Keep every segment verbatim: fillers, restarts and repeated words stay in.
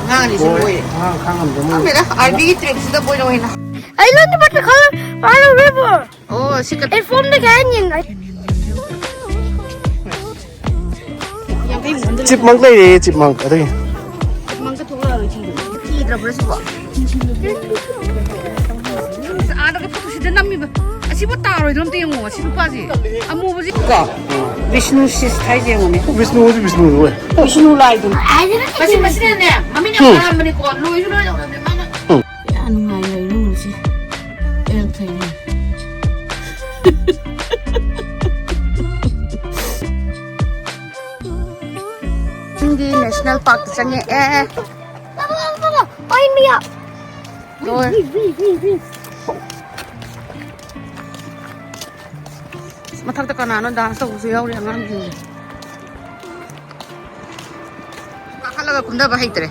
ꯑꯉꯥꯡ ꯑꯅꯤꯁꯤ ꯂꯣꯏ꯫ ꯑꯉꯥꯡ ꯈꯥꯡꯉꯝꯗꯦ ꯃꯣꯏ꯫ ꯈꯪꯗꯦꯗ, ꯑꯥꯔꯕꯤꯒꯤ ꯇ꯭ꯔꯤꯞꯁꯤꯗ ꯕꯣꯏꯅ ꯑꯣꯏꯅ꯫ I learned about the color on the river. ꯑꯣ, ꯁꯤ ꯀ- It formed the canyon. ꯌꯥꯡꯈꯩ ꯃꯨꯛ ꯍꯟꯊꯔꯦ꯫ ꯆꯤꯞꯃꯪꯛ ꯂꯩꯔꯦ, ꯆꯤꯞꯃꯪꯛ꯫ ꯑꯗꯨꯒꯤ ꯃꯪꯒ ꯊꯣꯛꯂꯛꯑꯔꯣꯏ ꯁꯤꯡꯗꯣ꯫ ꯊꯤꯗ꯭ꯔꯕ꯭ꯔꯥ ꯁꯤꯕꯣ? ꯑꯁ, ꯑꯥꯗꯒ ꯐꯣꯇꯣꯁꯤꯗ ꯅꯝꯃꯤꯕ꯫ ꯑꯁꯤꯕꯨ ꯇꯥꯔꯣꯏꯗ꯭ꯔꯣ ꯑꯝꯇ ꯌꯦꯡꯉꯣ, ꯑꯁꯤ ꯅꯨꯄꯥꯁꯦ꯫ ꯑꯃꯨꯕꯁꯤ꯫ ꯀꯣ? ꯕꯤꯁꯅꯨ ꯁꯤꯁ ꯍꯥꯏꯁꯦ ꯌꯦꯡꯉꯨꯅꯦ꯫ ꯕꯤꯁꯅꯨꯁꯤ ꯕꯤꯁꯅꯨ ꯑꯣꯏ꯫ ꯕꯤꯁꯅꯨ ꯂꯥꯏꯗꯨꯅ꯫ ꯃꯁꯤ, ꯃꯁꯤꯅꯅꯦ, ꯃꯃꯤꯠ ꯌꯥꯝ ꯎꯝ꯫ ꯐꯔꯝꯕꯅꯤꯀꯣ, ꯂꯣꯏꯁꯨ ꯂꯣꯏꯔꯕꯅꯦ ꯃꯥꯅ꯫ ꯎꯝ꯫ ꯀꯌꯥ ꯅꯨꯡꯉꯥꯏꯅ ꯏꯃꯨꯡꯁꯤ꯫ ꯑꯦꯜ ꯊꯩꯅꯦ꯫ ꯆꯤꯡꯒꯤ ꯅꯦꯁꯅꯦꯜ ꯄꯥꯔꯛꯇ ꯆꯪꯉꯛꯑꯦ꯫ ꯕꯥꯕꯥ, ꯕꯥꯕꯥ, ꯕꯥꯕꯥ, ꯑꯣꯏ ꯃꯤꯌꯥ꯫ ꯂꯣꯏ꯫ ꯃꯊꯛꯇ ꯀꯅꯥꯅꯣ ꯗꯥꯟꯁ ꯇꯧꯕꯁꯨ ꯌꯥꯎꯔꯤ ꯑꯉꯥꯡꯁꯤꯡꯁꯦ꯫ ꯀꯥꯈꯠꯂꯒ ꯀꯨꯝꯊꯕ ꯍꯩꯇ꯭ꯔꯦ꯫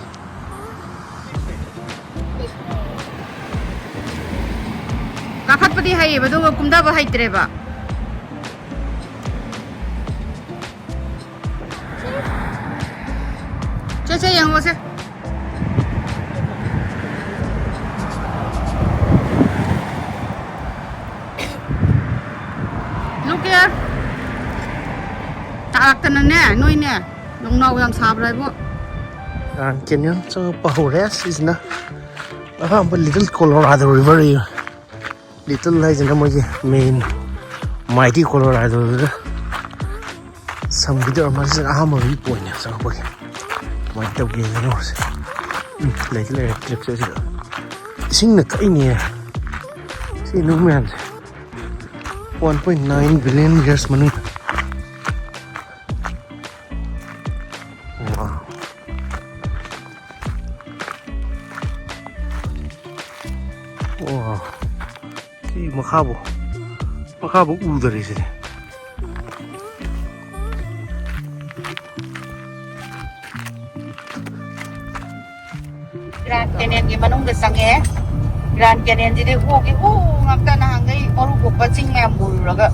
ꯀꯥꯈꯠꯄꯗꯤ ꯍꯩꯌꯦꯕ, ꯑꯗꯨꯒ ꯀꯨꯝꯊꯕ ꯍꯩꯇ꯭ꯔꯦꯕ꯫ ꯁꯦ, ꯁꯦ, ꯌꯦꯡꯉꯣꯁꯦ꯫ Look here. ꯇꯥꯔꯛꯇꯅꯅꯦ, ꯅꯣꯏꯅꯦ꯫ ꯌꯣꯡꯅꯥꯎ ꯌꯥꯝ ꯁꯥꯕ꯭ꯔꯥ ꯏꯕꯣ? Grand Canyon ꯆꯪꯉꯛꯄ ꯍꯧꯔꯦ꯫ ꯁꯤꯁꯤꯅ ꯑꯍꯥꯟꯕ Little Colorado River ꯏꯌꯦ꯫ Little ꯍꯥꯏꯁꯤꯅ ꯃꯣꯏꯒꯤ main mighty Colorado ꯗꯨꯗ ꯁꯝꯈꯤꯗꯣꯏꯔ ꯃꯥꯜꯂꯦ꯫ ꯁꯤꯅ ꯑꯍꯥꯟꯕ view point ꯅꯦ ꯆꯪꯉꯛꯄꯒꯤ꯫ ꯀꯃꯥꯏꯅ ꯇꯧꯒꯦ ꯌꯦꯡꯉꯨꯔꯁꯦ꯫ ꯎꯝ, ꯂꯩꯗꯤ ꯂꯩꯔꯦ ꯇ꯭ꯔꯤꯞꯁꯦ ꯁꯤꯗ꯫ ꯏꯁꯤꯡꯅ ꯀꯛꯏꯅꯦ꯫ ꯁꯤ ꯅꯨꯡ ꯃꯌꯥꯝꯁꯦ꯫ One point nine billion years ꯃꯅꯨꯡꯗ꯫ Wow. Wow. ꯁꯤ ꯃꯈꯥꯕꯨ, ꯃꯈꯥꯕꯨ ꯎꯗꯔꯤ ꯁꯤꯗꯤ꯫ Grand Canyon ꯒꯤ ꯃꯅꯨꯡꯗ ꯆꯪꯉꯦ꯫ Grand Canyon ꯁꯤꯗꯤ ꯎꯒꯤ ꯎ ꯉꯥꯛꯇ, ꯅꯍꯥꯟꯈꯩ ꯃꯔꯨ ꯀꯣꯛꯄ ꯆꯤꯡ ꯃꯌꯥꯝ ꯎꯔꯨꯔꯒ꯫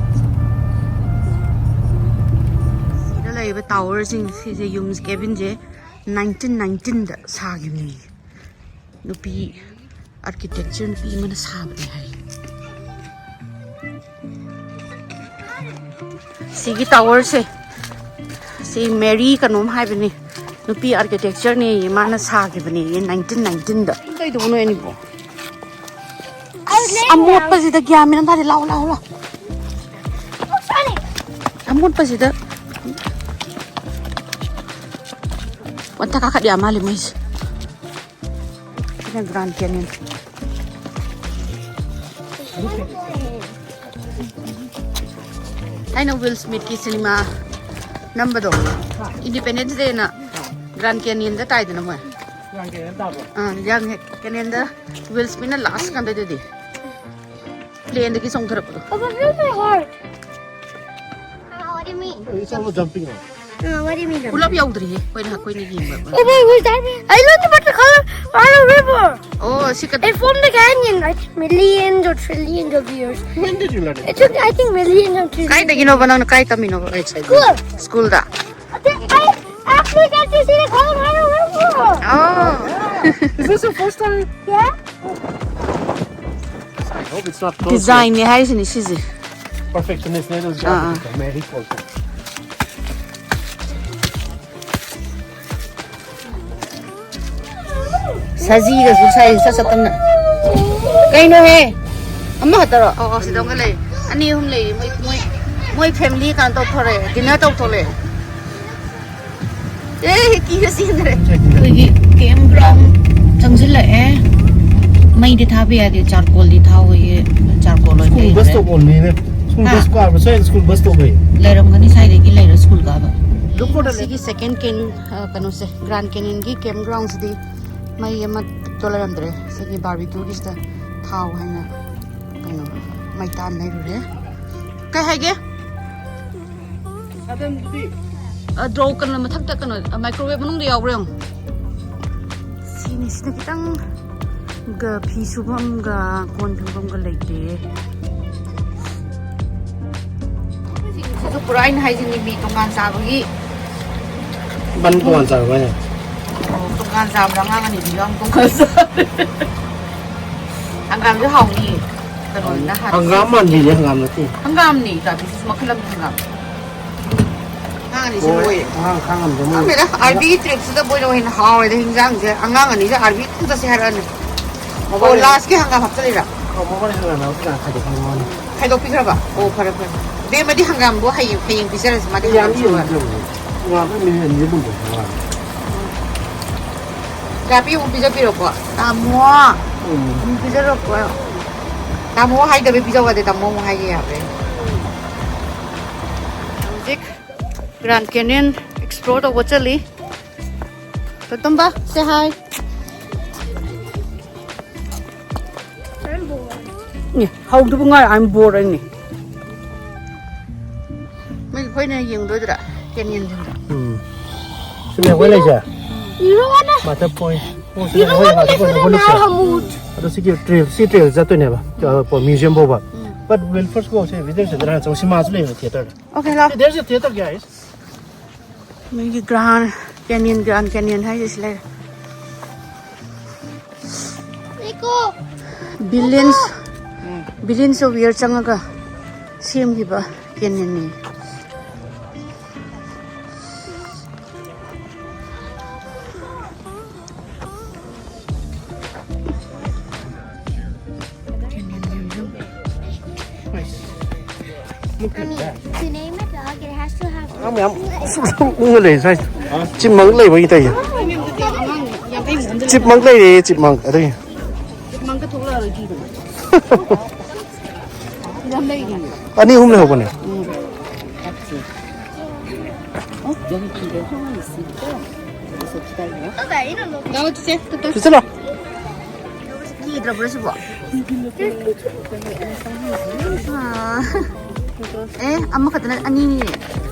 ꯁꯤꯗ ꯂꯩꯔꯤꯕ tower ꯁꯤꯡ ꯁꯤꯁꯦ ꯌꯨꯝ cabin ꯁꯦ ꯅꯥꯏꯟꯇꯤꯟ ꯅꯥꯏꯟꯇꯤꯟꯗ ꯁꯥꯈꯤꯕꯅꯤ꯫ ꯅꯨꯄꯤ ꯑꯥꯔꯀꯤꯇꯦꯛꯆꯔ ꯅꯨꯄꯤ ꯑꯃꯅ ꯁꯥꯕꯅꯦ ꯍꯥꯏ꯫ ꯁꯤꯒꯤ ꯇꯥꯋꯔꯁꯦ, ꯁꯤ ꯃꯦꯔꯤ ꯀꯩꯅꯣꯝ ꯍꯥꯏꯕꯅꯤ, ꯅꯨꯄꯤ ꯑꯥꯔꯀꯤꯇꯦꯛꯆꯔꯅꯦ, ꯃꯥꯅ ꯁꯥꯈꯤꯕꯅꯦ ꯅꯥꯏꯟꯇꯤꯟ ꯅꯥꯏꯟꯇꯤꯟꯗ꯫ ꯀꯩꯗꯧꯕꯅꯣ ꯑꯅꯤꯕꯣ? ꯑꯃꯣꯠꯄꯁꯤꯗ ꯒ꯭ꯌꯥꯟ ꯃꯦꯟ ꯑꯃ ꯇꯥꯗꯦ꯫ ꯂꯥꯎ, ꯂꯥꯎ, ꯂꯥꯎ꯫ ꯑꯃꯣꯠꯄꯁꯤꯗ ꯃꯊꯛ ꯀꯥꯈꯠ ꯌꯥ ꯃꯥꯜꯂꯦ ꯃꯩꯁꯦ꯫ ꯁꯤꯅ ꯒ꯭ꯔꯥꯟ ꯀꯦꯅꯤꯌꯟ꯫ ꯊꯥꯏꯅ ꯋꯤꯜ ꯁ꯭ꯃꯤꯠꯀꯤ ꯁꯤꯅꯦꯃꯥ ꯅꯝꯕꯗꯣ, ꯏꯟꯗꯤꯄꯦꯟꯗꯦꯟꯁ ꯗꯦꯅ ꯒ꯭ꯔꯥꯟ ꯀꯦꯅꯤꯌꯟꯗ ꯇꯥꯏꯗꯅ ꯃꯣꯏ꯫ ꯒ꯭ꯔꯥꯟ ꯀꯦꯅꯤꯌꯟ ꯇꯥꯕ꯭ꯔꯣ? ꯑꯥ, ꯒ꯭ꯔꯥꯟ ꯀꯦꯅꯤꯌꯟꯗ ꯋꯤꯜ ꯁ꯭ꯃꯤꯠꯅ ꯂꯥꯁ ꯀꯥꯟꯗꯗꯗꯤ ꯄ꯭ꯂꯦꯟꯗꯒꯤ ꯆꯣꯡꯊꯔꯛꯄꯗꯣ꯫ Oh, but where's my heart? What do you mean? It's almost jumping on. Uh, what do you mean? ꯄꯨꯂꯞ ꯌꯧꯗ꯭ꯔꯤꯌꯦ, ꯑꯩꯈꯣꯏꯅ, ꯑꯩꯈꯣꯏꯅ ꯌꯦꯡꯕ꯫ Oh, wait, wait, that mean I learned about the color Colorado River. ꯑꯣ, ꯁꯤ ꯀ- It formed a canyon, like, millions or trillions of years. When did you learn it? It took, I think, millions of trillions. ꯀꯥꯏꯗꯒꯤꯅꯣꯕ ꯅꯪꯅ ꯀꯥꯏ ꯇꯝꯃꯤꯅꯣꯕ? ꯁ꯭ꯀꯨꯜꯗ꯫ I actually got to see the Colorado River. ꯑꯣ꯫ Is this your first time? Yeah. I hope it's not close. ꯗꯤꯖꯥꯏꯟꯅꯦ ꯍꯥꯏꯁꯤꯅꯦ ꯁꯤꯁꯦ꯫ Perfectionist ꯅꯦ ꯑꯗꯨꯝ ꯑꯥ, ꯑꯥ꯫ Very close. ꯁꯖꯤꯒꯁꯨ ꯁꯥꯏ ꯁꯠ ꯁꯠꯇꯅ꯫ ꯀꯩꯅꯣꯍꯦ? ꯑꯃꯈꯛꯇꯔꯣ? ꯑꯣ, ꯑꯣ, ꯁꯤꯗ ꯑꯃꯒ ꯂꯩ꯫ ꯑꯅꯤ ꯑꯍꯨꯝ ꯂꯩ꯫ ꯃꯣꯏ, ꯃꯣꯏ, ꯃꯣꯏ ꯐꯦꯃꯤꯂꯤ ꯀꯩꯅꯣ ꯇꯧꯊꯣꯔꯛꯑꯦ, ꯗꯤꯟꯅꯔ ꯇꯧꯊꯣꯛꯂꯛꯑꯦ꯫ ꯑꯦ, ꯀꯤꯔ ꯆꯦꯟꯈ꯭ꯔꯦ꯫ ꯑꯩꯈꯣꯏꯒꯤ ꯀꯦꯝ ꯒ꯭ꯔꯥꯎꯟ ꯆꯪꯁꯤꯜꯂꯛꯑꯦ꯫ ꯃꯩꯗꯤ ꯊꯥꯕ ꯌꯥꯗꯦ, ꯆꯥꯔꯀꯣꯜꯗꯤ ꯊꯥꯎꯑꯌꯦ꯫ ꯆꯥꯔꯀꯣꯜ ꯑꯣꯏꯅ ꯁ꯭ꯀꯨꯜ ꯕꯁ ꯂꯩꯈ꯭ꯔꯦ꯫ ꯇꯣꯡꯐꯝꯅꯤꯅꯦ꯫ ꯁ꯭ꯀꯨꯜ ꯍꯥ? ꯕꯁ ꯀꯥꯕ, ꯁ꯭ꯋꯥꯏꯗ ꯁ꯭ꯀꯨꯜ ꯕꯁ ꯇꯣꯡꯕꯩ꯫ ꯂꯩꯔꯝꯒꯅꯤ ꯁ꯭ꯋꯥꯏꯗꯒꯤ ꯂꯩꯔ ꯁ꯭ꯀꯨꯜ ꯀꯥꯕ꯫ ꯂꯨꯀꯣꯗ ꯂꯩ꯫ ꯁꯤꯒꯤ ꯁꯦꯀꯦꯟ ꯀꯦꯟ, ꯑ, ꯀꯩꯅꯣꯁꯦ, ꯒ꯭ꯔꯥꯟ ꯀꯦꯅꯤꯌꯟꯒꯤ ꯀꯦꯝ ꯒ꯭ꯔꯥꯎꯟꯁꯤꯗꯤ ꯃꯩ ꯑꯃꯠꯇ ꯂꯩꯔꯝꯗ꯭ꯔꯦ꯫ ꯁꯤꯒꯤ ꯕꯥꯔꯕꯤꯀ꯭ꯌꯨꯒꯤꯁꯤꯗ ꯊꯥꯎ ꯍꯥꯏꯅ ꯀꯩꯅꯣ ꯃꯩꯇꯥꯟ ꯂꯩꯔꯨꯔꯦ꯫ ꯀꯩ ꯍꯥꯏꯒꯦ? ꯑ, ꯗ꯭ꯔꯣ ꯀꯩꯅꯣ ꯃꯊꯛꯇ ꯀꯩꯅꯣ, ꯑ, ꯃꯥꯏꯀ꯭ꯔꯣꯋꯦꯕ ꯃꯅꯨꯡꯗ ꯌꯥꯎꯕ꯭ꯔꯥ ꯌꯦꯡꯉꯨ꯫ ꯁꯤꯅꯤ, ꯁꯤꯅ ꯈꯤꯇꯪ ꯒ ꯐꯤ ꯁꯨꯐꯝꯒ ꯀꯣꯟ ꯐꯦꯡꯐꯝꯒ ꯂꯩꯇꯦ꯫ ꯁꯤꯁꯨ ꯄꯨꯔꯥ ꯑꯩꯅ ꯍꯥꯏꯁꯤꯅꯤ, ꯃꯤ ꯇꯣꯉꯥꯟ ꯆꯥꯕꯒꯤ꯫ ꯕꯟ ꯇꯣꯉꯥꯟ ꯆꯥꯔꯕ ꯍꯥꯏꯅ? ꯉꯥ ꯆꯥꯕꯗ ꯑꯉꯥꯡ ꯑꯅꯤꯗꯨ ꯌꯥꯝ ꯇꯣꯡꯈꯠꯂ ꯆꯥꯔꯦ꯫ ꯍꯪꯒꯥꯝꯁꯨ ꯍꯥꯎꯅꯤ꯫ ꯀꯩꯅꯣꯅ ꯍꯥꯏ-, ꯍꯪꯒꯥꯝ ꯃꯥꯟꯕꯤꯅꯦ, ꯍꯪꯒꯥꯝ ꯅꯠꯇꯦ꯫ ꯍꯪꯒꯥꯝꯅꯤ, ꯇꯥꯕꯤꯁꯤꯁꯨ ꯃꯈꯜ ꯑꯃꯒꯤ ꯍꯪꯒꯥꯝ꯫ ꯑꯉꯥꯡ ꯑꯅꯤꯁꯦ ꯍꯣꯏ, ꯂꯣꯏꯔꯦ꯫ ꯑꯉꯥꯡ ꯈꯥꯡꯉꯝꯗꯦ ꯃꯣꯏ꯫ ꯈꯪꯗꯦꯗ, ꯑꯥꯔꯕꯤꯒꯤ ꯇ꯭ꯔꯤꯞꯁꯤꯗ ꯃꯣꯏꯅ ꯍꯦꯟꯅ ꯍꯥꯎꯔꯦꯗ ꯍꯤꯟꯖꯥꯡꯁꯦ꯫ ꯑꯉꯥꯡ ꯑꯅꯤꯁꯦ ꯑꯥꯔꯕꯤ ꯈꯛꯇ ꯆꯠꯁꯦ ꯍꯥꯏꯔꯛꯑꯅꯤ꯫ ꯑꯣ, ꯃꯣꯏ ꯂꯥꯁꯀꯤ ꯍꯪꯒꯥꯝ ꯍꯥꯞꯆꯜꯂꯤꯔꯥ? ꯑꯣ, ꯃꯉꯣꯟꯗ ꯍꯪꯒꯥꯝ ꯍꯥꯞꯄ ꯀꯥꯟꯗ ꯈꯥꯏꯗꯣꯛꯈ꯭ꯔꯕ ꯃꯉꯣꯟꯗ꯫ ꯈꯥꯏꯗꯣꯛꯄꯤꯈ꯭ꯔꯕ? ꯑꯣ, ꯐꯔꯦ, ꯐꯔꯦ꯫ ꯕꯦꯝꯃꯗꯤ ꯍꯪꯒꯥꯝꯕꯨ ꯍꯌꯦꯡ, ꯍꯌꯦꯡ ꯄꯤꯖꯔꯁꯤ, ꯃꯥꯗꯤ ꯍꯪꯒꯥꯝ ꯌꯥꯝ ꯆꯥꯕ ꯌꯦꯡꯕꯤꯗ꯭ꯔꯕꯅꯦ꯫ ꯉꯥ ꯂꯣꯏ ꯃꯤꯅꯤꯠ ꯑꯅꯤ ꯑꯍꯨꯝ ꯂꯣꯏꯈ꯭ꯔ ꯃꯥꯜꯂꯦ꯫ ꯌꯥꯄꯤ ꯑꯃꯨꯛ ꯄꯤꯖꯕꯤꯔꯣꯀꯣ꯫ ꯇꯥꯃꯣ꯫ ꯎꯝ꯫ ꯑꯃꯨꯛ ꯄꯤꯖꯔꯣꯀꯣ꯫ ꯇꯥꯃꯣ ꯍꯥꯏꯗꯕꯩ ꯄꯤꯖꯧ ꯌꯥꯗꯦ, ꯇꯥꯃꯣ ꯑꯃꯨꯛ ꯍꯥꯏꯒꯦ ꯌꯥꯕ꯭ꯔꯥ ꯌꯦꯡꯉꯣ꯫ ꯍꯧꯖꯤꯛ Grand Canyon explore ꯇꯧꯕ ꯆꯠꯂꯤ꯫ ꯇꯣꯝꯕ, say hi꯫ ꯑꯦ, ꯍꯧꯗꯕ ꯉꯥꯏ, I'm bored ꯑꯩꯅꯤ꯫ ꯃꯣꯏ ꯑꯩꯈꯣꯏꯅ ꯌꯦꯡꯗꯣꯏꯗ꯭ꯔꯥ? Canyonꯁꯤꯡꯗꯣ꯫ ꯎꯝ꯫ ꯁꯤꯅꯦ ꯑꯩꯈꯣꯏ ꯂꯩꯁꯦ꯫ You don't wanna, Mother Point꯫ ꯑꯣ, you ꯁꯤꯅꯦ don't ꯑꯩꯈꯣꯏ wanna Mother Point listen to ꯑꯩꯈꯣꯏ ꯂꯩꯁꯦ꯫ Nile Hamoud꯫ ꯑꯗꯣ ꯁꯤꯒꯤ trail, ꯁꯤ trail ꯆꯠꯇꯣꯏꯅꯦꯕ꯫ ꯀ-, ꯄꯣ-, museum ꯐꯥꯎꯕ꯫ ꯎꯝ꯫ But we'll first go say visitor center ꯍꯥꯟꯅ ꯆꯠꯂꯨ꯫ ꯁꯤꯃꯥꯁꯨ ꯂꯩꯕꯅꯦ theaterꯗ꯫ Okay, ꯂꯥꯎ꯫ There's a theater, guys꯫ ꯃꯣꯏꯒꯤ Grand Canyon, Grand Canyon ꯍꯥꯏꯁꯦ ꯁꯤ ꯂꯩꯔꯦ꯫ Billions, billions of year ꯆꯪꯉꯒ ꯁꯦꯝꯈꯤꯕ canyonꯅꯤ꯫ Look at that. To name a dog, it has to have ꯌꯥꯝ, ꯌꯥꯝ ꯎꯪꯉ ꯂꯩ ꯁ꯭ꯋꯥꯏꯁꯦ꯫ Chipmunk ꯂꯩꯕꯒꯤ ꯇꯧꯔꯤꯁꯦ꯫ Chipmunk ꯂꯩꯔꯦ, chipmunk꯫ ꯑꯗꯨꯒꯤ꯫ ꯑꯅꯤ ꯑꯍꯨꯝ ꯂꯩꯍꯧꯕꯅꯦ꯫ ꯆꯠꯂꯣ꯫ ꯀꯤꯗ꯭ꯔꯕ꯭ꯔꯣ ꯁꯤꯕꯣ? ꯑꯥ꯫ ꯑꯦ, ꯑꯃꯈꯛꯇꯅ ꯑꯅꯤꯅꯤ꯫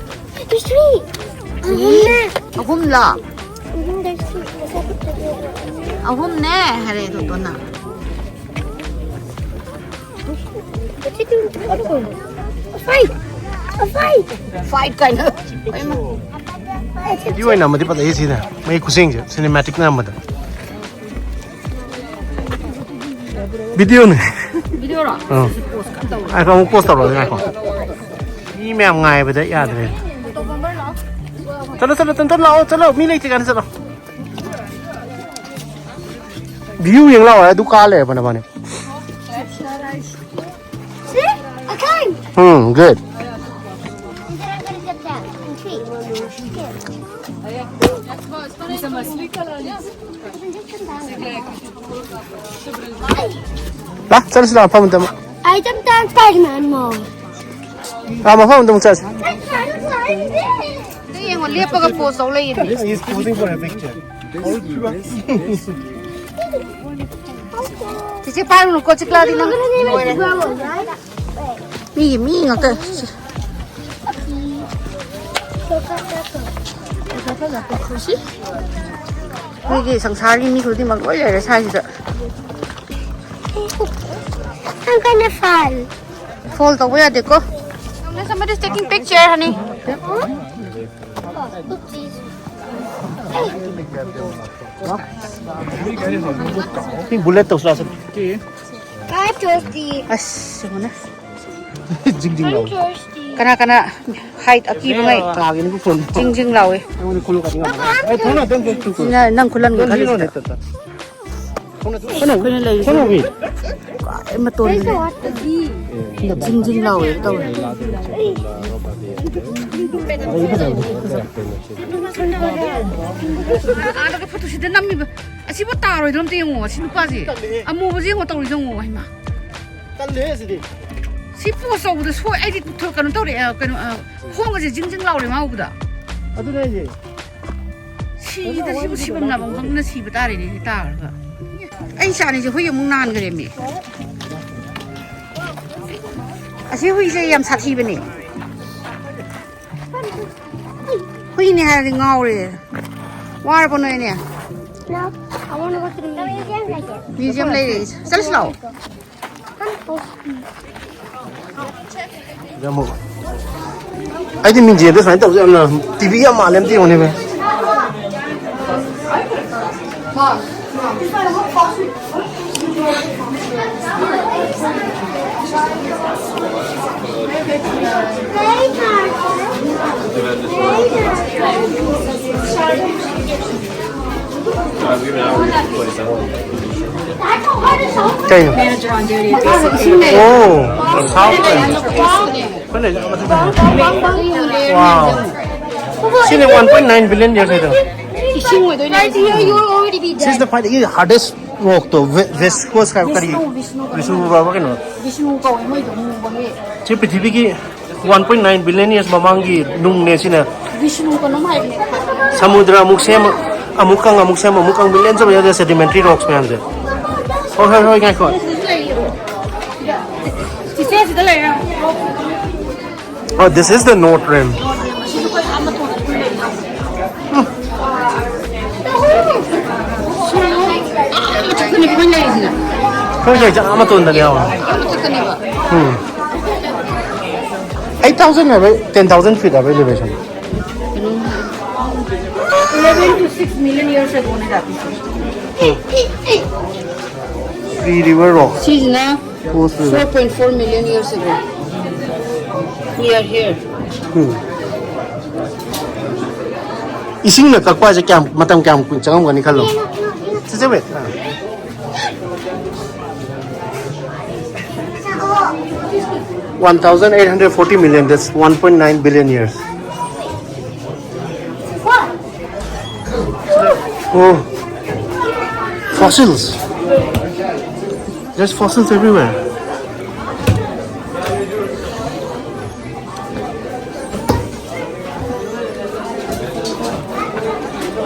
There's three. ꯑꯍꯨꯝꯅꯦ꯫ ꯑꯍꯨꯝꯂꯣ? Mm-hmm, there's three. ꯑꯍꯨꯝꯅꯦ ꯍꯥꯏꯔꯛꯑꯦ ꯇꯣꯇꯣꯅ꯫ What's it doing? What is it? A fight! A fight! Fight ꯀꯥꯏꯅ꯫ ꯍꯣꯏ, ꯏꯃꯥ꯫ ꯚꯤꯗꯤꯑꯣ ꯑꯣꯏꯅ ꯅꯝꯕꯗꯤ ꯐꯖꯩ ꯁꯤꯅ꯫ ꯃꯩ ꯈꯨꯁꯦꯡꯁꯦ ꯁꯤꯅꯦꯃꯦꯇꯤꯛ ꯅꯝꯕꯗ꯫ ꯚꯤꯗꯤꯑꯣꯅꯦ꯫ ꯚꯤꯗꯤꯑꯣꯔꯣ? ꯑꯥ꯫ ꯉꯥꯏꯈꯣ, ꯑꯃꯨꯛ ꯄꯣꯁ ꯇꯧꯔꯛꯑꯒꯦ, ꯉꯥꯏꯈꯣ꯫ ꯃꯤ ꯃꯌꯥꯝ ꯉꯥꯏꯕꯗ ꯌꯥꯗ꯭ꯔꯦ꯫ ꯆꯠꯂꯣ, ꯆꯠꯂꯣ, ꯇꯟꯇꯟ ꯂꯥꯛꯑꯣ, ꯆꯠꯂꯣ꯫ ꯃꯤ ꯂꯩꯇ꯭ꯔꯤ ꯀꯥꯟꯗ ꯆꯠꯂꯣ꯫ ꯚ꯭ꯌꯨ ꯌꯦꯡ ꯂꯥꯛꯑꯣ꯫ ꯑꯗꯨ ꯀꯥ ꯂꯩꯔꯕ ꯅꯕꯥꯅꯤ? See? I climbed. Um, good. And then I'm gonna get that and treat. ꯂꯥ, ꯆꯠꯂꯁꯤ ꯂꯥ, ꯃꯐꯝ ꯑꯃꯗ ꯑꯃꯨꯛ꯫ I jumped on Spider-Man mode. ꯂꯥ, ꯃꯐꯝ ꯑꯃꯗ ꯑꯃꯨꯛ ꯆꯠꯂꯁꯤ꯫ I climbed it. ꯑꯗꯨ ꯌꯦꯡꯉꯣ, ꯂꯦꯞꯄꯒ ꯄꯣꯁ ꯇꯧ ꯂꯩꯌꯦ꯫ He's posing for a picture. ꯆꯤꯆꯦ ꯄꯥꯏꯔꯨꯅꯨꯀꯣ, ꯆꯤꯛꯂꯥꯗꯤ ꯅꯪ꯫ We're gonna need a umbrella, right? ꯃꯤꯒꯤ ꯃꯤ ꯉꯥꯛꯇ꯫ ꯑꯩꯈꯣꯏꯒꯤ ꯁꯪꯁꯥꯔꯒꯤ ꯃꯤ ꯈꯨꯗꯤꯡꯃꯛ ꯂꯣꯏ ꯂꯩꯔꯦ ꯁ꯭ꯋꯥꯏꯁꯤꯗ꯫ I'm gonna fall. ꯐꯣꯜ ꯇꯧꯕ ꯌꯥꯗꯦꯀꯣ꯫ Somebody is taking picture, honey. Oopsies. ꯁꯤ ꯕꯨꯂꯦꯠ ꯇꯧꯁꯤꯔꯥ? I'm thirsty. ꯑꯁ, ꯌꯦꯡꯉꯨꯅꯦ꯫ ꯖꯤꯡ ꯖꯤꯡ I'm ꯂꯥꯎ꯫ thirsty. ꯀꯅꯥ ꯀꯅꯥ ꯍꯥꯏꯠ ꯑꯀꯤꯕꯉꯩ ꯀꯥꯒꯤꯅꯤ ꯐꯣꯟ꯫ ꯖꯤꯡ ꯖꯤꯡ ꯂꯥꯎꯋꯦ꯫ ꯑꯩꯉꯣꯟꯗ ꯈꯨꯜꯂꯨ ꯀꯥꯇꯤ ꯉꯝꯃꯣꯏ꯫ Papa, I'm ꯑꯩ ꯊꯣꯡꯅ ꯑꯗꯨꯝ ꯆꯠ ꯊꯣꯛ꯫ ꯁꯤꯅ ꯅꯪ ꯈꯨꯂꯟꯒꯤ ꯅꯪ ꯁꯤ ꯈꯜꯂꯤꯁꯤꯗ꯫ ꯂꯣꯟꯅꯦ ꯇꯠ ꯇꯠ꯫ ꯊꯣꯡꯅ ꯑꯩꯈꯣꯏꯅ ꯂꯩꯔꯤꯁꯦ꯫ ꯊꯣꯡꯅ ꯎꯏ꯫ ꯈ꯭ꯋꯥꯏ ꯃꯇꯣꯟꯗꯅꯦ꯫ ꯖꯤꯡ ꯖꯤꯡ ꯂꯥꯎꯋꯦ ꯇꯧꯔꯦ꯫ ꯑꯥꯗꯒ ꯐꯣꯇꯣꯁꯤꯗ ꯅꯝꯃꯤꯕ꯫ ꯑꯁꯤꯕꯨ ꯇꯥꯔꯣꯏꯗ꯭ꯔꯣ ꯑꯝꯇ ꯌꯦꯡꯉꯣ꯫ ꯑꯁꯤ ꯅꯨꯄꯥꯁꯦ꯫ ꯑꯃꯨꯕꯁꯦ ꯌꯦꯡꯉꯣ ꯇꯧꯔꯤꯁꯦ ꯌꯦꯡꯉꯣ꯫ ꯍꯩꯃꯥ꯫ ꯀꯜꯂꯦ ꯁꯤꯗꯤ꯫ ꯁꯤ ꯄꯣꯁ ꯇꯧꯕꯗ ꯁꯣꯏ ꯑꯩꯗꯤ ꯀꯩꯅꯣ ꯇꯧꯔꯦ꯫ ꯑ, ꯀꯩꯅꯣ, ꯑ, ꯈꯣꯡꯒꯁꯦ ꯖꯤꯡ ꯖꯤꯡ ꯂꯥꯎꯔꯦ ꯃꯥ ꯎꯕꯗ꯫ ꯑꯗꯨꯅꯦ ꯍꯥꯏꯁꯦ꯫ ꯁꯤꯗ ꯁꯤꯕꯨ ꯁꯤꯐꯝ ꯂꯥꯛꯐꯝ ꯈꯪꯗꯅ ꯁꯤꯕ ꯇꯥꯔꯦꯅꯦ ꯁꯤ ꯇꯥꯔꯒ꯫ ꯑꯩ ꯏꯆꯥꯅꯤꯁꯦ ꯍꯨꯏ ꯑꯃꯨꯛ ꯅꯥꯟꯈ꯭ꯔꯦꯃꯤ꯫ ꯑꯁꯤ ꯍꯨꯏꯁꯦ ꯌꯥꯝ ꯁꯥꯊꯤꯕꯅꯦ꯫ ꯍꯨꯏꯅꯦ ꯍꯥꯏꯔꯗꯤ ꯉꯥꯎꯔꯦ꯫ ꯋꯥꯔꯕꯣ ꯅꯣꯏꯅꯦ? No, I wanna go to the museum. Museum ꯂꯩꯔꯦ꯫ ꯆꯠꯂꯁꯤ ꯂꯥꯛꯑꯣ꯫ I'm thirsty. ꯑꯃꯨꯛ ꯑꯩꯗꯤ ꯃꯤꯡꯖꯦꯜꯗ ꯁꯨꯃꯥꯏꯅ ꯇꯧꯕꯁꯦ ꯌꯥꯝꯅ ꯇꯤꯚꯤ ꯌꯥꯝ ꯃꯥꯜꯂꯦ, ꯑꯝꯇ ꯌꯦꯡꯉꯨꯅꯦ ꯚꯥꯏ꯫ ꯀꯩꯅꯣ? Manager on duty. ꯑꯣ, ꯁꯥꯎꯠ꯫ ꯑꯩꯈꯣꯏꯅ ꯋꯥꯎ꯫ ꯁꯤꯅꯦ one point nine billion years ꯍꯥꯏꯗꯣ꯫ ꯏꯁꯤꯡ ꯑꯣꯏꯗꯣꯏꯅꯦ꯫ This is the ꯈ꯭ꯋꯥꯏꯗꯒꯤ hardest rock ꯇꯣ, ꯚꯦ-, ꯚꯦꯁꯀꯣꯁ ꯍꯥꯏꯕ ꯀꯔꯤ? ꯚꯤꯁꯅꯨ, ꯚꯤꯁꯅꯨ ꯀꯧꯋꯦ꯫ ꯚꯤꯁꯅꯨ ꯍꯥꯏꯕ ꯀꯩꯅꯣ? ꯚꯤꯁꯅꯨ ꯀꯧꯋꯦ ꯃꯣꯏꯗꯣ ꯃꯨꯕꯒꯤ꯫ ꯁꯤ ꯄ꯭ꯔꯤꯊꯤꯕꯤꯒꯤ one point nine billion years ꯃꯃꯥꯡꯒꯤ ꯅꯨꯡꯅꯦ ꯁꯤꯅ꯫ ꯚꯤꯁꯅꯨ ꯀꯩꯅꯣꯝ ꯍꯥꯏꯕꯅꯦ꯫ ꯁꯃꯨꯗ꯭ꯔ ꯑꯃꯨꯛ ꯁꯦꯝ, ꯑꯃꯨꯛ ꯀꯪ, ꯑꯃꯨꯛ ꯁꯦꯝ, ꯑꯃꯨꯛ ꯀꯪ, millions of years sedimentary rocks ꯃꯌꯥꯝꯁꯦ꯫ ꯍꯣꯏ, ꯍꯣꯏ, ꯍꯣꯏ, ꯉꯥꯏꯈꯣ꯫ ꯆꯤꯆꯦ ꯁꯤꯗ ꯂꯩꯔꯦ꯫ Oh, this is the North Rim. ꯃꯊꯛꯇꯅꯦ ꯑꯩꯈꯣꯏ ꯂꯩꯔꯤꯁꯤꯅ꯫ ꯑꯩꯈꯣꯏ ꯂꯩꯁꯦ ꯑꯥ ꯃꯇꯣꯟꯗꯅꯦ ꯌꯥꯎꯔꯦ꯫ ꯑꯥ ꯃꯊꯛꯇꯅꯦꯕ꯫ ꯎꯝ꯫ Eight thousand ꯍꯥꯏꯕ, ten thousand feet ꯍꯥꯏꯕ elevation? Eleven to six million years ago ꯅꯦ ꯂꯥꯛꯄꯤꯁꯦ꯫ Three River Rock. ꯁꯤꯁꯤꯅ four point four million years ago. We are here. ꯎꯝ꯫ ꯏꯁꯤꯡꯅ ꯀꯛꯄ ꯍꯥꯏꯁꯦ ꯀꯌꯥꯝ, ꯃꯇꯝ ꯀꯌꯥꯝ ꯀꯨꯏꯅ ꯆꯪꯉꯝꯒꯅꯤ ꯈꯜꯂꯣ꯫ ꯆꯦꯆꯦ, wait. One thousand eight hundred forty million, that's one point nine billion years. Oh, fossils. There's fossils everywhere.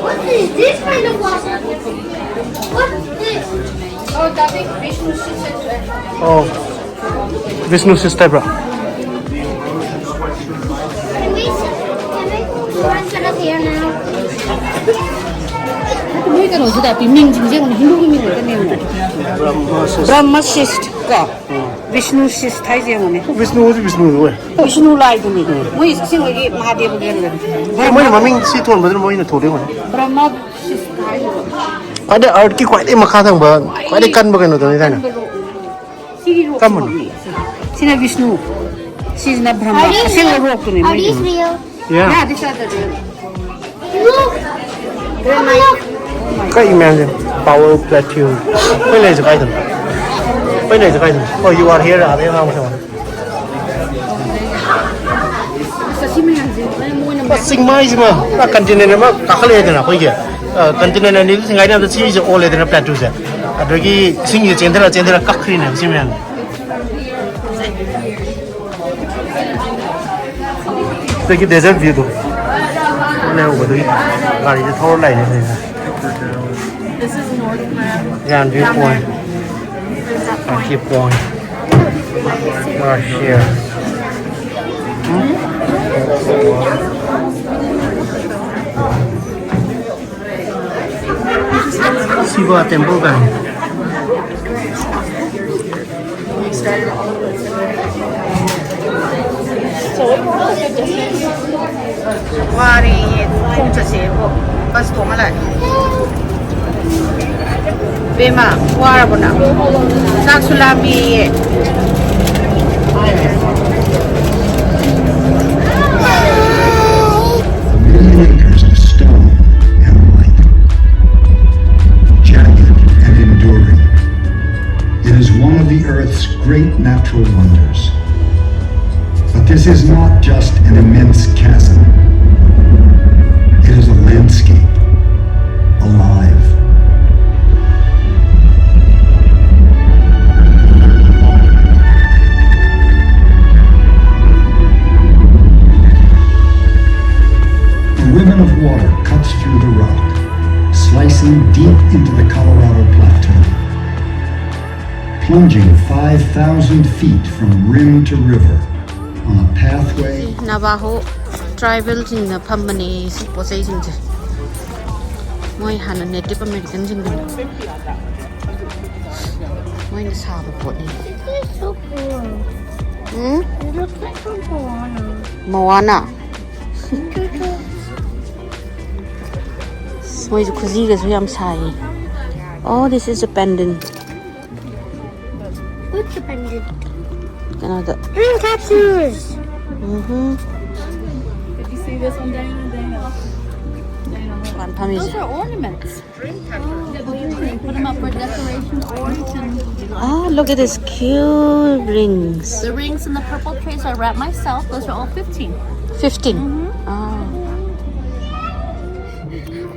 What is this kind of water? What is this? Oh, that is Vishnu Sisha. Oh, Vishnu Sisha, bro. Can we sit, can we sit up here now? ꯀꯩꯅꯣꯁꯤꯗ ꯄꯤ ꯃꯤꯡꯁꯤꯡꯁꯦ ꯌꯦꯡꯉꯨꯅꯦ, ꯍꯤꯟꯗꯨꯒꯤ ꯃꯤꯡ ꯉꯥꯛꯇꯅꯦ ꯌꯦꯡꯉꯨꯅꯦ꯫ ꯕ꯭ꯔꯍꯃ ꯁꯤꯁ ꯀꯣ, ꯕꯤꯁꯅꯨ ꯁꯤꯁ ꯍꯥꯏꯁꯦ ꯌꯦꯡꯉꯨꯅꯦ꯫ ꯕꯤꯁꯅꯨꯁꯤ ꯕꯤꯁꯅꯨꯗꯨ ꯑꯣꯏ꯫ ꯕꯤꯁꯅꯨ ꯂꯥꯏꯗꯨꯅꯤ꯫ ꯃꯣꯏ ꯑꯁꯦꯡꯕꯒꯤ ꯃꯍꯥꯗꯦꯕꯒꯤ ꯂꯩꯕꯅꯤ꯫ ꯃꯣꯏꯅ ꯃꯃꯤꯡ ꯁꯤ ꯊꯣꯟꯕꯗꯨꯅ ꯃꯣꯏꯅ ꯊꯣꯟꯗꯣꯏ ꯑꯣꯏ꯫ ꯕ꯭ꯔꯍꯃ ꯁꯤꯁ ꯍꯥꯏꯗꯣ꯫ ꯈ꯭ꯋꯥꯏꯗꯩ ꯑꯥꯔꯠꯀꯤ ꯈ꯭ꯋꯥꯏꯗꯩ ꯃꯈꯥ ꯊꯪꯕ, ꯈ꯭ꯋꯥꯏꯗꯩ ꯀꯟꯕ ꯀꯩꯅꯣꯗꯨꯅꯤ ꯊꯥꯏꯅ꯫ ꯁꯤꯒꯤ ꯔꯣꯛꯁꯤ ꯀꯔꯝꯕꯅꯣ? ꯁꯤꯅ ꯕꯤꯁꯅꯨ, ꯁꯤꯁꯤꯅ ꯕ꯭ꯔꯍꯃ꯫ ꯑꯁꯦꯡꯕ ꯔꯣꯛꯇꯨꯅꯤ ꯃꯣꯏ꯫ ꯌꯥ꯫ ꯌꯥ, ꯗꯤ ꯆꯥꯗ꯭ꯔꯗꯤ꯫ ꯀꯛꯏ ꯃꯌꯥꯝꯁꯦ꯫ Power plateau꯫ ꯑꯩꯈꯣꯏ ꯂꯩꯔꯤꯁꯦ ꯀꯥꯏꯗꯅꯣ? ꯑꯩꯈꯣꯏ ꯂꯩꯔꯤꯁꯦ ꯀꯥꯏꯗꯅꯣ? Oh, you are here. ꯑꯗꯩ ꯑꯉꯥꯡꯕ ꯁꯦꯝꯃꯣ꯫ ꯆꯤꯡꯃꯥꯏꯁꯤꯃ ꯄꯨꯔꯥ continent ꯑꯃ ꯀꯥꯈꯠꯂꯛꯑꯦꯗꯅ ꯑꯩꯈꯣꯏꯒꯤ꯫ ꯑ, continent ꯑꯅꯤꯗꯨ ꯊꯤꯡꯒꯥꯏꯅꯕꯗ ꯁꯤꯁꯦ ꯑꯣꯜꯂꯦꯗꯅ, plateauꯁꯦ꯫ ꯑꯗꯒꯤ ꯏꯁꯤꯡꯁꯦ ꯆꯦꯟꯊꯔ ꯆꯦꯟꯊꯔ ꯀꯛꯈ꯭ꯔꯤꯅꯦꯕ ꯁꯤ ꯃꯌꯥꯝꯁꯦ꯫ ꯁꯤꯗꯒꯤ desert viewꯗꯣ ꯂꯩꯍꯧꯕꯗꯨꯒꯤ ꯒꯥꯔꯤꯁꯦ ꯊꯧꯔ ꯂꯥꯛꯏꯅꯦ ꯁꯤꯗ꯫ This is North Ram. Ram view point. View point. Right here. Hmm? Shiva temple ꯒꯥꯏ꯫ ꯋꯥꯔꯦꯌꯦ, ꯈꯣꯡ ꯆꯠꯁꯦꯕꯨ꯫ ꯕꯁ ꯇꯣꯡꯉ ꯂꯥꯛꯑꯦ꯫ ꯕꯦꯝꯃ, ꯋꯥꯔꯕꯣ ꯅꯪ? ꯆꯥꯛꯁꯨ ꯂꯥꯝꯃꯦꯌꯦ꯫ Million acres of stone and light, jagged and enduring. It is one of the Earth's great natural wonders. But this is not just an immense chasm. It is a landscape, alive. A ribbon of water cuts through the rock, slicing deep into the Colorado Plateau, plunging five thousand feet from rim to river on a pathway. ꯅꯚꯥꯍꯣ tribalꯁꯤꯡꯅ ꯐꯝꯕꯅꯦ ꯁꯤ ꯄꯣꯠ ꯆꯩꯁꯤꯡꯁꯦ꯫ ꯃꯣꯏ ꯍꯥꯟꯅ native Americanꯁꯤꯡꯗꯨꯅ ꯃꯣꯏꯅ ꯁꯥꯕ ꯄꯣꯠꯅꯤ. This is so cool. Um? It looks like from Moana. Moana. ꯃꯣꯏꯁꯨ ꯈꯨꯖꯤꯒꯁꯨ ꯌꯥꯝ ꯁꯥꯏꯌꯦ. Oh, this is a pendant. What's the pendant? ꯀꯩꯅꯣꯗ. Dream capsules. Um. Did you see this one, Dana? Dana. Dana, look. ꯗꯨꯀꯥꯟ ꯐꯝꯃꯤꯁꯦ. Those are ornaments. Put them up for decoration or you can. Ah, look at this cute rings. The rings and the purple trays I wrapped myself. Those are all fifteen. fifteen. Ah.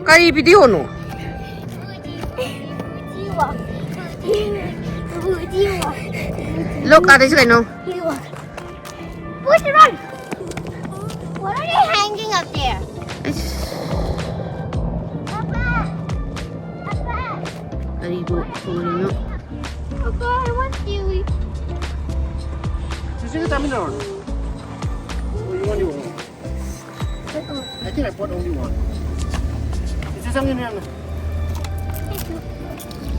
ꯀꯔꯤ videoꯅꯣ? Look, ꯑꯗꯩꯁꯤ ꯀꯩꯅꯣ? Where's the run? What are they hanging up there? Papa! Papa! ꯀꯔꯤꯕꯨ ꯇꯧꯔꯤꯅꯣ? Papa, I want seaweed. Sisi, kita minum. Only one you want. I think I bought only one. Is this something in there?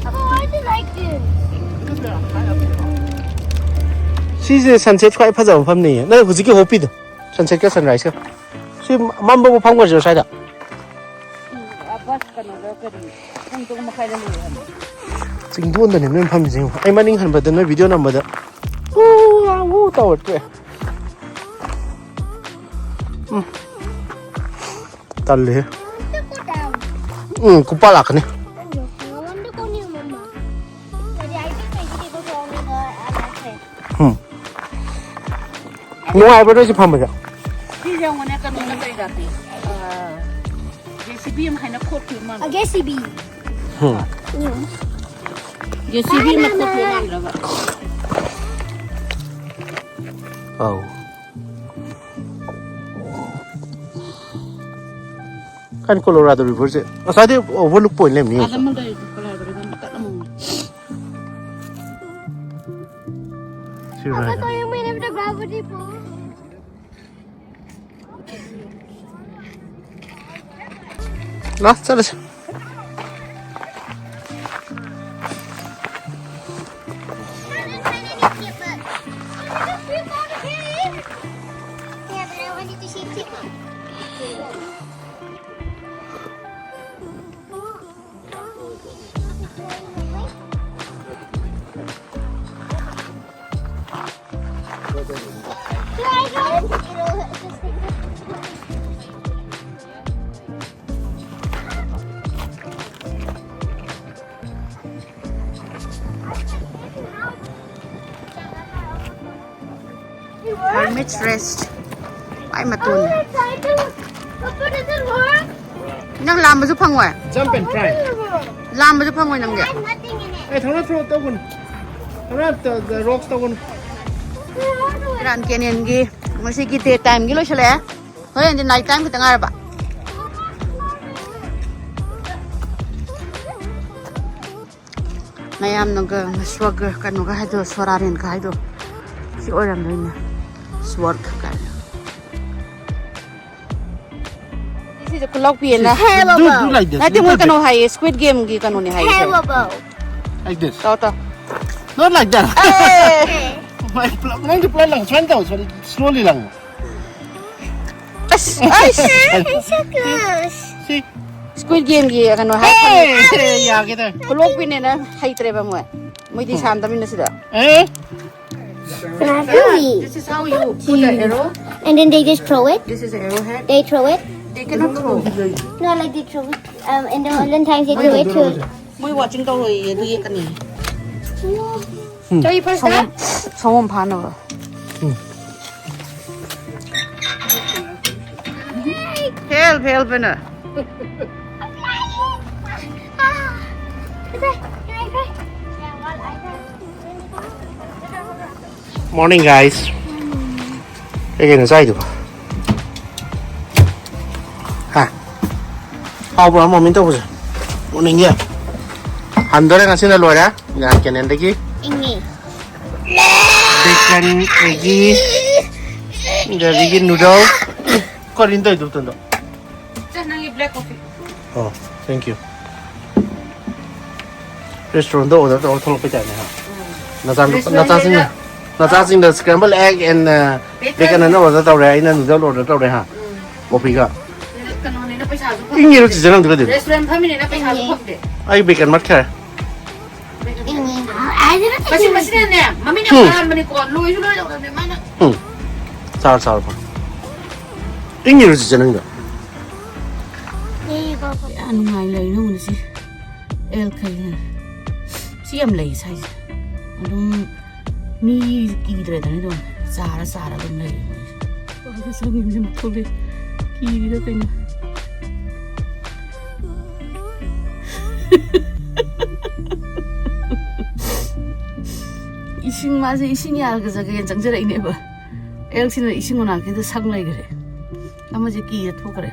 Oh, I do like this. Look at high up there. ꯁꯤꯁꯦ sunset ꯈ꯭ꯋꯥꯏ ꯐꯖꯕ ꯃꯐꯝꯅꯦꯌꯦ. ꯅꯪ ꯍꯧꯖꯤꯛꯀꯤ ꯍꯣꯞꯄꯤꯗꯣ, sunsetꯀ sunriseꯀ. ꯁꯤ ꯃꯝꯕꯕꯨ ꯐꯝꯈ꯭ꯔꯁꯤꯔꯣ ꯁ꯭ꯋꯥꯏꯗ? Bus ꯀꯩꯅꯣꯗ ꯀꯔꯤ ꯄꯨꯡ ꯇꯔꯨꯛ ꯃꯈꯥꯏꯗ ꯂꯣꯏꯔꯦ ꯍꯥꯏꯕ. ꯆꯤꯡꯗꯣꯟꯗꯅꯦ ꯅꯣꯏ ꯐꯝꯃꯤꯁꯦ ꯌꯦꯡꯉꯣ. ꯑꯩ ꯃꯅꯤꯡ ꯍꯟꯕꯗ ꯅꯣꯏ video ꯅꯝꯕꯗ ꯎ ꯎ ꯇꯧꯔ ꯇꯣꯛꯑꯦ. ꯎꯝ. ꯇꯜꯂꯦꯍꯦ. Look at them. ꯎꯝ, ꯈꯨꯄꯥ ꯂꯥꯛꯀꯅꯤ. I want to go near Mama. Daddy, I think I did it before on the other side. ꯎꯝ. ꯅꯨꯡꯉꯥꯏꯕ꯭ꯔꯣ ꯅꯣꯏꯁꯦ ꯐꯝꯕꯁꯦ? ꯁꯤꯁꯦ ꯌꯦꯡꯉꯨꯅꯦ, ꯀꯩꯅꯣꯅ ꯀꯔꯤ ꯀꯥꯇꯤ? ꯖꯦ ꯁꯤ ꯕꯤ ꯑꯃ ꯍꯥꯏꯅ ꯈꯣꯠꯈꯤꯕ ꯃꯥꯜꯂꯦ. A J C B. Um. J C B ꯑꯃ ꯈꯣꯠꯈꯤꯕ ꯃꯥꯟꯗ꯭ꯔꯕ? ꯑꯧ. ꯀꯥꯏꯅ Colorado Riverꯁꯦ ꯉꯁꯥꯏꯗꯤ overlook point ꯂꯩꯔꯝꯅꯤ. ꯑꯥꯗ ꯑꯃ ꯂꯩꯔꯤ, ꯀꯣꯂꯥꯏꯕꯔꯤꯗ ꯑꯃ ꯀꯠꯂꯝꯃꯣ꯫ ꯁꯤ river. That's why you made up the gravity pull. ꯂꯥ, ꯆꯠꯂꯁꯤ. Hermit's Rest. ꯈ꯭ꯋꯥꯏ ꯃꯇꯣꯟ. Papa, does it work? ꯅꯪ ꯂꯥꯝꯕꯁꯨ ꯐꯪꯉꯣꯏ. Jump and try. ꯂꯥꯝꯕꯁꯨ ꯐꯪꯉꯣꯏ ꯅꯪꯗꯤ. Hey, ꯊꯧꯅꯥ throw ꯇꯧꯒꯅꯨ. ꯊꯧꯅꯥ ꯇ-, the rocks ꯇꯧꯒꯅꯨ. Grand Canyonꯒꯤ ꯉꯁꯤꯒꯤ day timeꯒꯤ ꯂꯣꯏꯁꯤꯜꯂꯛꯑꯦ. ꯍꯣꯔꯦꯟꯗꯤ night time ꯈꯛꯇ ꯉꯥꯏꯔꯕ. ꯃꯌꯥꯝꯅꯒ ꯁ꯭ꯋꯔꯒ ꯀꯩꯅꯣꯒ ꯍꯥꯏꯗꯣ, ꯁꯣꯔꯥꯔꯦꯟꯒ ꯍꯥꯏꯗꯣ ꯁꯤ ꯑꯣꯏꯔꯝꯗꯣꯏꯅꯦ, ꯁ꯭ꯋꯔꯒ ꯀꯥꯏꯅ. ꯁꯤꯁꯦ ꯈꯨꯂꯣꯛꯄꯤꯑꯅ. Do, do like this. ꯅꯠꯇꯦ, ꯃꯣꯏ ꯀꯩꯅꯣ ꯍꯥꯏꯌꯦ, Squid Gameꯒꯤ ꯀꯩꯅꯣꯅꯦ ꯍꯥꯏꯌꯦ. Terrible. Like this. ꯇꯧ, ꯇꯧ. Not like that. ꯑꯦ! ꯅꯪꯗꯤ ꯄꯨꯔꯥ ꯂꯪ ꯁꯨꯃꯥꯏꯅ ꯇꯧ, slowly ꯂꯪꯉꯨ. ꯑꯁ, ꯑꯁ! It's so close. See? Squid Gameꯒꯤ ꯀꯩꯅꯣ ꯍꯥꯏ. Hey! ꯌꯥꯒꯦ ꯇꯧꯔꯦ. ꯈꯨꯂꯣꯛꯄꯤꯅꯦꯅ ꯍꯩꯇ꯭ꯔꯦꯕ ꯃꯣꯏ꯫ ꯃꯣꯏꯗꯤ ꯁꯥꯟꯗꯕꯅꯤꯅ ꯁꯤꯗ. ꯑꯦ? Really? This is how you put the arrow. And then they just throw it? This is an arrowhead. They throw it? They cannot throw. No, like they throw it. Um, in the olden times they throw it to. ꯃꯣꯏ watching ꯇꯧꯔꯣꯏꯌꯦ, ꯑꯗꯨ ꯌꯦꯛꯀꯅꯤ. ꯆꯍꯤ first ꯁꯪꯒꯣꯝ, ꯁꯪꯒꯣꯝ ꯐꯥꯅꯕ. ꯎꯝ. ꯐꯦꯜ, ꯐꯦꯜ, ꯐꯦꯜ꯫ Morning, guys. ꯀꯩ ꯀꯩꯅꯣ ꯆꯥꯏꯗꯨꯕꯣ? ꯍꯥ? ꯍꯥꯎꯕ꯭ꯔꯣ ꯃꯣꯔꯅꯤꯡ ꯇꯧꯕꯁꯦ? ꯃꯣꯔꯅꯤꯡꯒꯤ ꯍꯟꯗꯣꯔꯦ, ꯉꯁꯤꯅ ꯂꯣꯏꯔꯦ꯫ ꯉꯥ ꯀꯦꯅꯦꯟꯗꯒꯤ ꯏꯪꯉꯤ꯫ Bacon, eggy, ꯑꯗꯒꯤ noodle꯫ ꯀꯔꯤꯅꯣ ꯇꯧꯔꯤꯗꯨꯕꯣ ꯇꯣꯟꯗꯣ? ꯆꯦ, ꯅꯪꯒꯤ black coffee꯫ ꯑꯣ, thank you. Restaurantꯗ order ꯇꯧꯔ ꯊꯣꯛꯂꯛꯄꯩ ꯇꯥꯏꯞꯅꯦ, ꯍꯥ? ꯅꯆꯥ-, ꯅꯆꯥꯁꯤꯡꯅ, ꯅꯆꯥꯁꯤꯡꯅ scramble egg and, uh, bacon ꯑꯅ order ꯇꯧꯔꯦ, ꯑꯩꯅ noodle order ꯇꯧꯔꯦ, ꯍꯥ? Coffeeꯒ꯫ ꯀꯩꯅꯣꯅꯤꯅ ꯄꯩꯁꯥꯁꯨ ꯐꯪꯗꯦ꯫ ꯏꯪꯉꯤꯔꯣ ꯆꯤꯆꯦ ꯅꯪꯗꯨꯒꯗꯤ? Restaurant ꯐꯝꯃꯤꯅꯤꯅ ꯄꯩꯁꯥꯁꯨ ꯐꯪꯗꯦ꯫ ꯑꯩ bacon ꯃꯠꯈ꯭ꯔꯦ꯫ ꯃꯁꯤ, ꯃꯁꯤꯅꯅꯦ, ꯃꯃꯤꯠ ꯌꯥꯝ ꯎꯝ꯫ ꯅꯥꯟꯕꯅꯤꯀꯣ, ꯂꯣꯏꯁꯨ ꯂꯣꯏ ꯌꯧꯗꯕꯅꯦ ꯃꯥꯅ꯫ ꯎꯝ꯫ ꯆꯥꯔꯣ, ꯆꯥꯔꯣ, ꯐꯔꯦ꯫ ꯏꯪꯉꯤꯔꯣ ꯆꯤꯆꯦ ꯅꯪꯗꯣ? ꯀꯌꯥ ꯅꯨꯡꯉꯥꯏ ꯂꯩꯔꯤꯅꯣ ꯌꯦꯡꯉꯨꯅꯦ ꯁꯤ ꯑꯦꯜ ꯈꯩꯁꯤꯅ꯫ ꯁꯤ ꯌꯥꯝ ꯂꯩ ꯁ꯭ꯋꯥꯏꯁꯦ꯫ ꯑꯗꯨꯝ ꯃꯤ ꯀꯤꯗ꯭ꯔꯦꯗꯅ ꯑꯗꯨꯝ꯫ ꯆꯥꯔ ꯆꯥꯔ ꯑꯗꯨꯝ ꯂꯩꯔꯦ ꯃꯣꯏꯁꯦ꯫ ꯄꯥꯗ ꯆꯪꯉꯤꯕꯅꯦ ꯃꯈꯣꯜꯂꯤ꯫ ꯀꯤꯔꯤꯔ ꯀꯩꯅꯣ? ꯏꯁꯤꯡ, ꯃꯥꯁꯦ ꯏꯁꯤꯡ ꯌꯥꯒꯖꯒꯦꯅ ꯆꯪꯖꯔꯛꯏꯅꯦꯕ꯫ ꯑꯦꯜꯁꯤꯅ ꯏꯁꯤꯡ ꯃꯅꯥꯛꯁꯤꯗ ꯁꯪ ꯂꯩꯈ꯭ꯔꯦ꯫ ꯑꯃꯁꯦ ꯀꯤꯔ ꯊꯣꯛꯈ꯭ꯔꯦ꯫